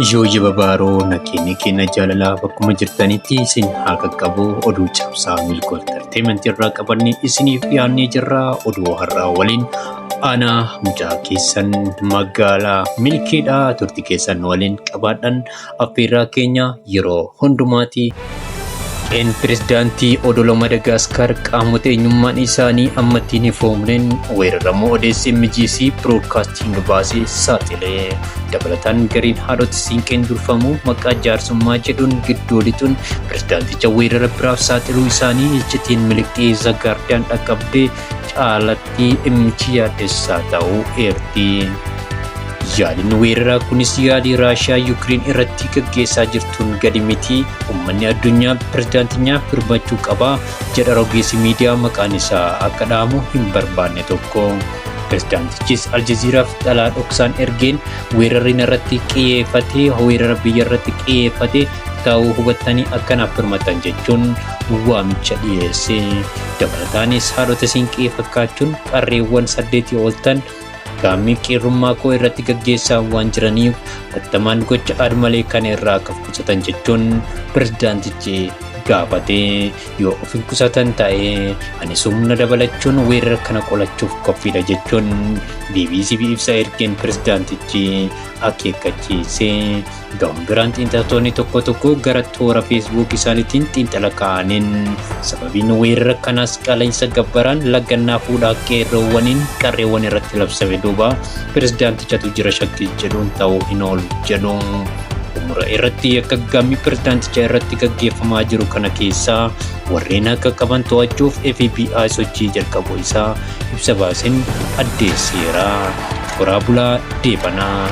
Ijooyye babaaroo nageenya keenya jaalalaa bakkuma jirtanitti isin haa qaqqabu oduu cabsaa Milkoo Entertainment irraa qabannee isiniif dhiyaannee jirra. Oduu har'aa waliin ana mucaa keessan magaalaa Milkiidha. Turtii keessan waliin qabaadhan affeerraa keenya yeroo hundumaati. Qeen pirezidaantii odola Madagaaskaar qaamota eenyummaan isaanii ammatti hin ifoomneen weeraramuu odeessi MGC Broadcasting baasee saaxile. Dabalataan gareen haadhoti siinqeen durfamu maqaa jaarsummaa jedhuun gidduu lixuun pirezidaanticha weerara biraaf saaxiluu isaanii iccitiin miliqxee The Guardian dhaqqabdee caalatti dhimmichi yaaddessaa ta'uu eerti. Yaaliin weeraraa kunis yaalii Raashiyaa Yukireen irratti gaggeessaa jirtuun gadi miti. Uummanni addunyaa pirezidaantinyaaf birmachuu qaba jedha rogeessi miidiyaa maqaan isaa akka dhahamu hin barbaanne tokko. Pirezidaantichis Aljaziiraaf xalaa dhoksaan ergeen weerarri narratti qiyyeeffate weerara biyya irratti qiyyeeffate ta'uu hubattanii akkanaaf birmatan jechuun waamicha dhiyeesse. Dabalataanis haadhota siinqee fakkaachuun qarreewwan 8 ol ta'an gaammii qeerrummaa koo irratti gaggeessaa waan jiraniif tattamaan gocha aadmalee kana irraa akka of qusatan jechuun pirezidaantichi gaafate. Yoo of hin qusatan ta'e anis humna dabalachuun weerara kana qolachuuf qophiidha jechuun BBC ibsa ergeen pirezidaantichi akeekkachiise. Gama biraan xiinxaltoonni tokko tokko gara toora Facebook isaaniitiin xiinxala kaa'aniin sababiin weerara kanaas qaala'insa gabbaraan lagannaa fuudhaa qeerroowwaniin qarreewwan irratti labsame duuba pirezidaantichatu jira shakkii jedhuun ta'uu hin oolu jedhu. Xumura irratti yakka gaammii pirezidaanticha irratti gaggeeffamaa jiru kana keessaa warreen akka qaban to'achuuf FBI sochii jalqabuu isaa ibsa baaseen addeesseera. Horaa bulaa deebanaa.